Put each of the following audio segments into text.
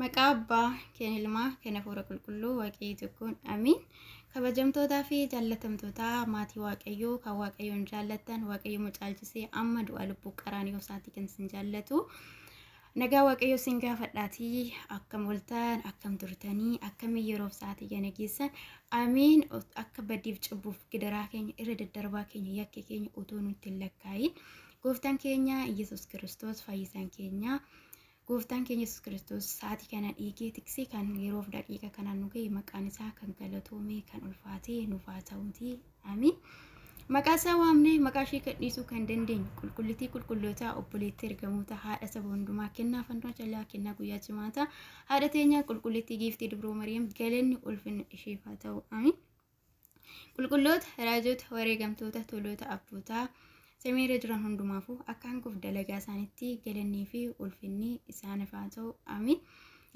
Maqaa Abbaa, kan Ilmaa, kan Hafuura Qulqulluu Waaqayyo tokkoon amiin. Kabajamtootaa fi jaallatamtoota maatii Waaqayyoo kan Waaqayyoon jaallattan, Waaqayyo mucaalchisee amma du'a lubbuu qaraanioo isaatii kan isin jaallatu. Nagaa Waaqayyoo isin gaafadhaatii, akkam ooltan, akkam turtanii, akkamii yeroof sa'aatii kana geessan? Amiin. Akka badiif cubbuuf gidiraa keenya irra daddarbaa keenya yakka keenya utuu nutti hin lakkaa'iin, Gooftaan keenya Yesuus Kiristoos, fayyisaan keenya Gooftaan keenya Yesuus Kiristoos sa'aatii kana dhiigee tiksee kan yeroof daqiiqa kanaan nu ga'e, maqaan isaa kan galatoome, kan ulfaatee nuuf haa ta'uuti. Amiin. Maqaa isaa waamnee maqaa ishee kan dhiisuu kan dandeenyu, qulqullittii qulqullootaa, obboleettii ergamoota, haadha saba hundumaa, kennaa fannoo jalaa, kennaa guyyaa jimaataa, haadha teenyaa qulqullittii giiftii dubroo Mariyaam galanni ulfinni isheef haa ta'u. Amiin. Qulqulloota, raajota, wareegamtoota, toloota, abbootaa samiirra jiran hundumaafuu akka hanguuf dalagaa isaaniitti galannii fi ulfinni isaaniif haa ta'u. Amiin.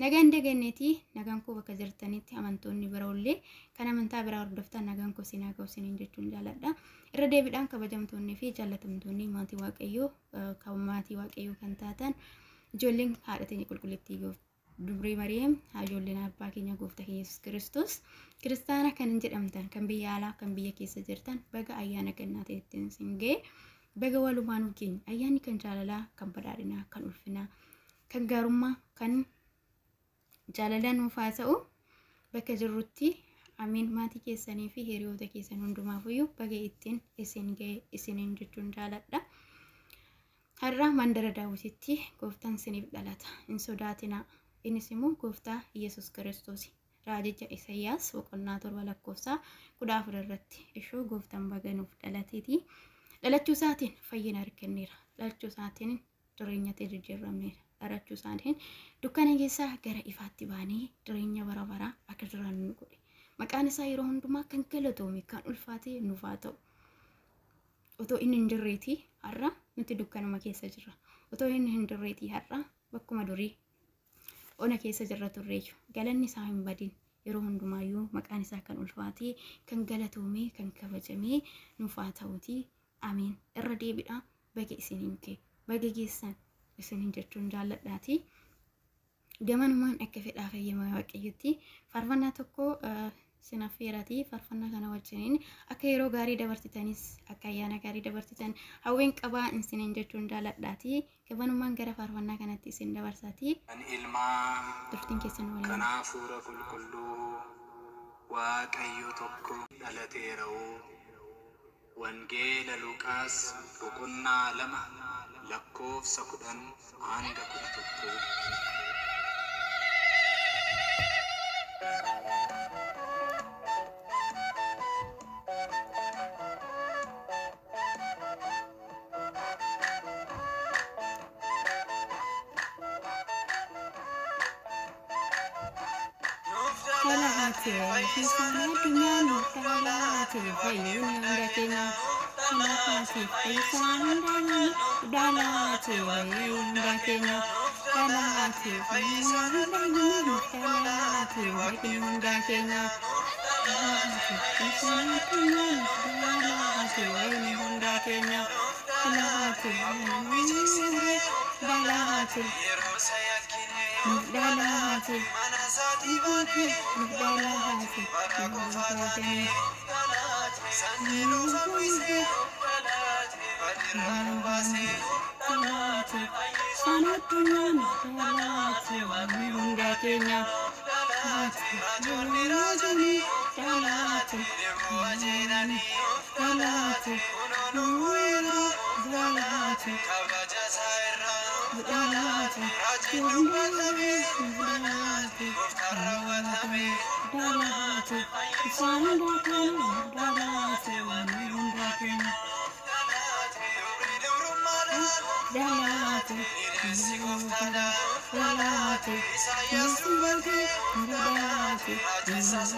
Nagaan daganneetii, nagaan koo bakka jirtanitti amantoonni biroollee kan amantaa biraa hordoftan nagaan koo sinaa ga'u siniin jechuun jaaladha. Irra deebiidhaan kabajamtoonni fi jaallatamtoonni maatii Waaqayyoo, kan maatii Waaqayyoo kan taatan, ijoolleen haadha teenya qulqullittii Dubree Mariyeem, ijoolleen abbaa keenya gooftaa keenya Yesuus Kiristoos, kiristaana kan jedhamtan, kan biyya alaa, kan biyya keessa jirtan, baga ayyaana gannaa ta'ettiin isin ga'e, baga walumaanuu keenya. Ayyaanni kan jaalalaa, kan badhaadhinaa, kan ulfinaa, kan gaarummaa, kan jaalala nuuf haa ta'u bakka jirrutti. Amiin. Maatii keessanii fi hiriyoota keessan hundumaafuyyuu baga ittiin isin ga'e isiniin jechuun jaaladha. Har'a mandara Daawititti gooftaan isiniif dhalata. Hin sodaatinaa. Innis immoo gooftaa Yesuus Kiristoos. Raajicha Isayyaas boqonnaa 7 lakkoofsa 14 irratti ishoo gooftaan baga nuuf dhalateeti. Dhalachuu isaatiin fayyina arganneera. Dhalachuu isaatiin jireenyatti jijjiiramneera. Dhalachuu isaatiin dukkana keessaa gara ifaatti baanee jireenya bara baraa akka jiraannu nu godhe. Maqaan isaa yeroo hundumaa kan galatoome, kan ulfaate nuuf haa ta'u. Otoo inni hin jirreetii har'a nuti dukkanuma keessa jirra. Otoo inni hin jirreetii har'a bakkuma durii ona keessa jirra turreeyyu. Galanni isaa hin badin. Yeroo hundumaayyuu maqaan isaa kan ulfaatee, kan galatoomee, kan kabajamee nuuf haa ta'uutii. Amiin. Irra deebiidha. Baga isiniin ga'e. Baga geessan isiniin jechuun jaalladhaatii. Gamanumaan akka fedhaa fayyama Waaqayyotti faarfannaa tokko sin affeeraati. Faarfannaa kana wajjiniin akka yeroo gaarii dabarsitanis, akka ayyaana gaarii dabarsitan hawwiin qabaa isiniin jechuun jaalladhaati. Gamanumaan gara faarfannaa kanatti isin dabarsaati. Kan Ilmaa, Turtiin keessan waliin. kan Hafuura Qulqulluu, Waaqayyo tokko dhalateera'oo. Wangeela Luqaas boqonnaa 2 lakkoofsa 10 hanga 11. Dhalaate fayyisaan addunyaa nuuf dhalaate, fayyinni hunda keenya. Dhalaate fayyisaan addunyaa dhalaate, fayyinni hunda keenya. Dhalaate fayyisaan addunyaa nuuf dhalaate, fayyinni hunda keenya. Dhalaate fayyisaan addunyaa nuuf dhalaate, fayyinni hunda keenya. Dhalaate dhalaate nuuf dhalaate. Nuuf dhalaate nuuf dhalaate. Isaan addunyaa nuuf dhalaate, wanni hunda keenya. Dhalaate dhalaate dhalaate dhalaate dhalaate isaan hunda keenya dhalaate, wanni hunda keenya. Dhalaate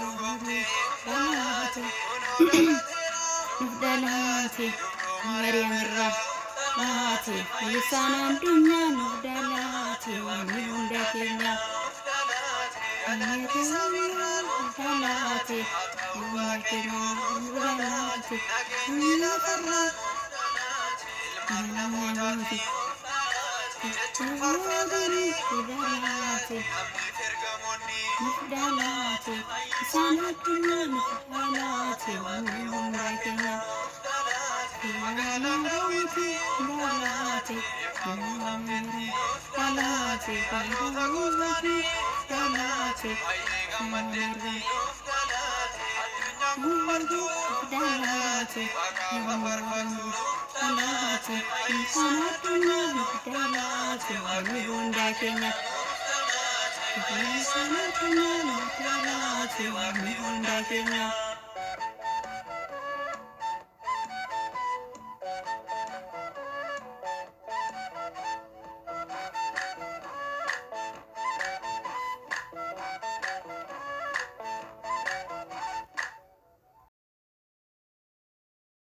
dhalaate dhalaate dhalaate nuuf dhalaate, Mariyaam irraa dhalaate, fayyisaan addunyaa nuuf dhalaate, wanni hunda keenya. Dhalaate hunda keenya dhalaate lafarraa dhalaate dhalaate. Nuuf dhalaate isaan addunyaa nuuf dhalaate wanni hundaa keenya. Daawwiti dhalaate dhalaate daawwiti dhalaate dhalaate dhalaate isaan addunyaa nuuf dhalaate wanni hundaa keenya. Isaan addunyaa nuuf dhalaate wanni hundaa keenya.